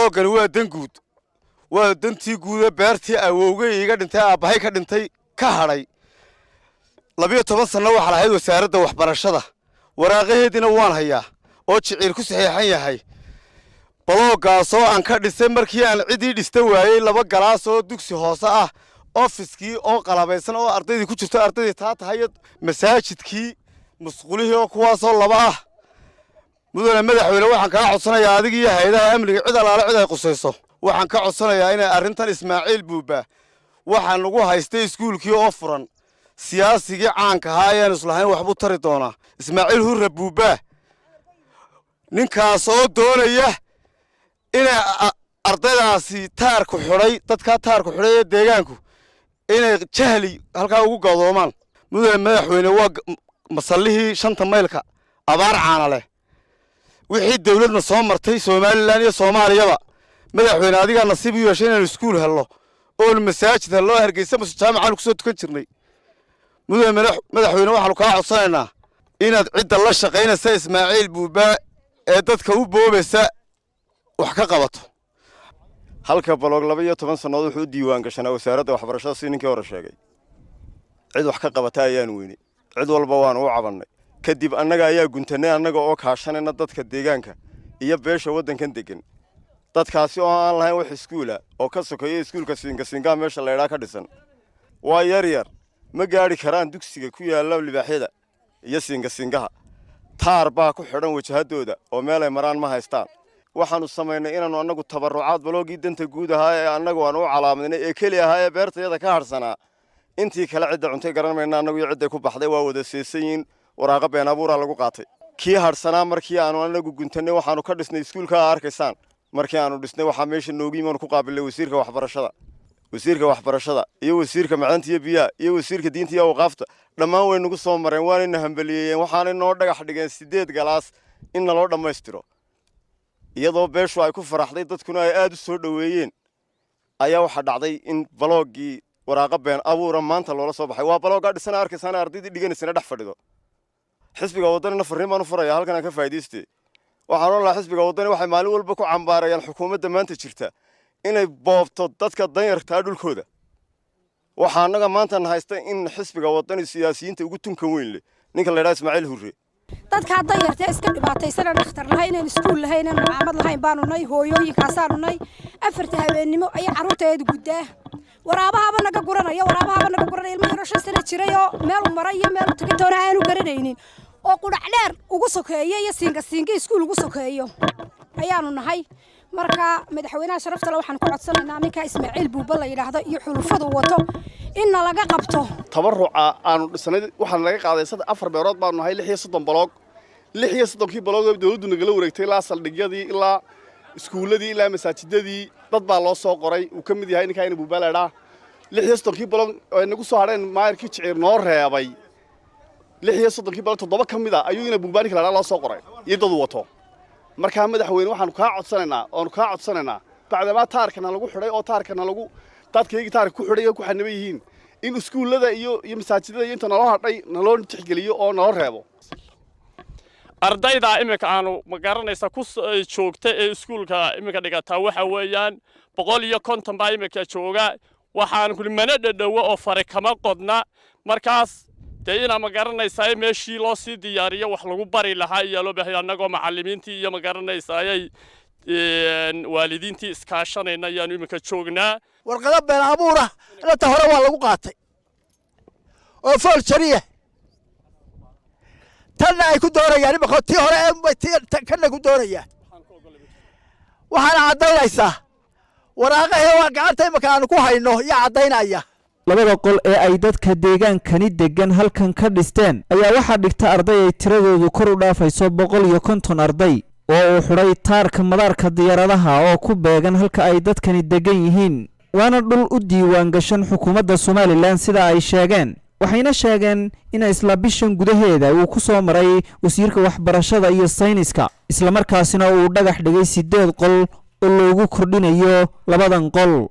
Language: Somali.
Baloogani waa dan guud, waa dantii guude. Beertii awowgay iga dhintay, aabbahay ka dhintay, ka hadhay 12 sanno, waxaa lahayd wasaaradda waxbarashada. Waraaqaheediina waan hayaa oo Jiciir ku saxiixan yahay. Baloogaasoo aan ka dhisay markii aan ciddii dhista waayey, laba galaasoo dugsi hoose ah, ofiskii oo qalabaysan oo ardaydii ku jirto, ardaydii taa tahay, masaajidkii, musqulihii oo kuwaasoo laba ah. Mudane madaxweyne, waxaan kaa codsanayaa adig iyo hay-adaha amniga, cid allaale cid ay qusayso, waxaan ka codsanayaa inay arrintan Ismaaciil Buuba waxaa nagu haystay iskuulkii oo furan, siyaasigii caanka ahaa ayaan islahayn waxbuu tari doonaa, Ismaaciil Hurre Buuba, ninkaas oo doonaya inay ardaydaasi taarku xidhay, dadkaa taarku xidhay ee deegaanku inay jahli halkaa ugu gadoomaan. Mudane madaxweyne, waa masallihii shanta maylka abaar caana leh, wixii dawladna soo martay Somaliland iyo Soomaaliyaba. Madaxweyne, adigaa nasiib u yeeshay inaanu iskuul helno oonu masaajid helno. Hargeysa mase jaamacaanu kusoo tukan jirnay. Mudane madaxweyne, waxaanu kaa codsanaynaa inaad cidda la shaqaynaysa Ismaaciil Buubaa ee dadka u boobaysa wax ka qabato. Halka baloog 12 sannadood wuxuu u diiwaan gashanaa wasaaradda waxbarashada. Si ninkii hore sheegay, cid wax ka qabata ayaan weynay. Cid walba waanu u cabannay. Kadib annaga ayaa guntannay, annaga oo kaashanayna dadka deegaanka iyo beesha waddankan deggan, dadkaasi oo aan lahayn wax iskuula oo ka sokeeya iskuulka Siinka Siingaa meesha laydhaa ka dhisan. Waa yar yar, ma gaadhi karaan dugsiga ku yaalla Libaaxyada iyo Siinka Siingaha. Taar baa ku xidhan wajahadooda oo meelay maraan ma haystaan. Waxaannu samaynay inaannu annagu tabarrucaad baloogii danta guud ahaa ee annagu aan u calaamadnay ee keli ahaa ee beertayada ka hadhsanaa. Intii kale cidda cuntay garan mayna annagu iyo cidday ku baxday. Waa wada seesan yihiin, waraaqo been abuuraa lagu qaatay. Kii hadhsanaa markii aanu annagu guntannay, waxaannu ka dhisnay iskuulka aa arkaysaan. Markii aanu dhisnay, waxaa meesha noogu yimi aanu ku qaabilnay wasiirka waxbarashada. Wasiirka waxbarashada iyo wasiirka macdanta iyo biyaha iyo wasiirka diinta iyo awqaafta dhammaan way nagu soo mareen, waanayna hambaliyeeyeen, waxaanay noo dhagax dhigeen siddeed galaas in naloo dhammaystiro. Iyadoo beeshu ay ku faraxday, dadkuna ay aad u soo dhoweeyeen, ayaa waxaa dhacday in balooggii waraaqo been abuura maanta loola soo baxay. Waa balooggaa dhisana arkaysaana, ardaydii dhiganaysana dhex fadhido. Xisbiga Waddanina farriin baan u furaya halkan aan ka faa'iidaystay. Waxaan odhan lahaa xisbiga Waddani, waxay maalin walba ku cambaarayaan xukuumadda maanta jirta inay boobto dadka danyartaa dhulkooda. Waxaa annaga maantana haysta in xisbiga Waddani siyaasiyiinta ugu tunkan weyn leh ninka la yidhaha Ismaaciil Hurre. Dadkaa danyarta iska dhibaataysanaan dhakhtar lahayn, aan iskuul lahayn, aan macaamad lahayn baanu nay. Hooyooyinkaasaanu nay. 4ta habeennimo ayaa carruurteedu guddaa. Waraabahaaba naga guranaya, waraabahaaba naga guranaya. Ilmo yaro 5 sano jiray oo meelu maray iyo meelu tagay toona aanu garanaynin oo Qudhac Dheer ugu sokeeyo iyo Siinga Siinga iskuul ugu sokeeyo ayaanu nahay. Marka madaxweynaha sharafta le, waxaan ku codsanaynaa ninka Ismaaciil Buuba la yidhaahdo iyo xulufadu wato in nalaga qabto. Tabaruca aanu dhisnay waxaan laga qaaday saddex afar beerood baanu nahay, 36 baloog. 36kii baloog oo dawladdu nagala wareegtay, ilaa saldhigyadii, ilaa iskuulladii, ilaa masaajidadii, dad baa loo soo qoray uu ka mid yahay ninkaa ina Buuba la idhaa. 36kii baloog oo ay nagu soo hadheen, maayarkii Jiciir noo reebay, 36kii baloog toddoba ka mid a ayuu ina Buuba ninka la idhaa loo soo qoray iyo dad wato. Markaa madaxweyne, waxaanu kaa codsanaynaa oonu kaa codsanaynaa, bacdamaa taarkana lagu xidhay oo taarkana lagu dadkaygii taarka ku xidhay oo ku xaniban yihiin, in iskuullada iyo masaajidada iyo inta naloo hadhay naloo tixgeliyo oo naloo reebo. Ardayda iminka aanu ma garanaysa ku joogta ee iskuulka iminka dhigataa waxa weeyaan 150 baa iminka jooga. Waxaan kuli mana dhadhowo oo fare kama qodna. Markaas dee inaa ma garanaysaa meeshii loo sii diyaariyo wax lagu bari lahaa iyo loo baahay. Annagoo macallimiintii iyo ma garanaysayay waalidiintii iskaashanayna ayaanu iminka joognaa. Warqado been abuura inta hore waa lagu qaatay oo forgery ah, tanna ay ku doonayaan imaka tii hore kanna ku doonayaan. Waxaana caddaynaysaa waraaqahee waa gacanta imaka aanu ku hayno iyo caddaynaya. Labada qol ee ay dadka deegaankani deggan halkan ka dhisteen ayaa waxaa dhigta arday ay tiradoodu kor u dhaafayso 150 arday oo uu xidhay taarka madaarka diyaaradaha oo ku beegan halka ay dadkani deggan yihiin, waana dhul u diiwaan gashan xukuumadda Somaliland sida ay sheegeen. Waxayna sheegeen in isla bishan gudaheeda uu ku soo maray wasiirka waxbarashada iyo sayniska, islamarkaasina uu dhagax dhigay siddeed qol oo loogu kordhinayo labadan qol.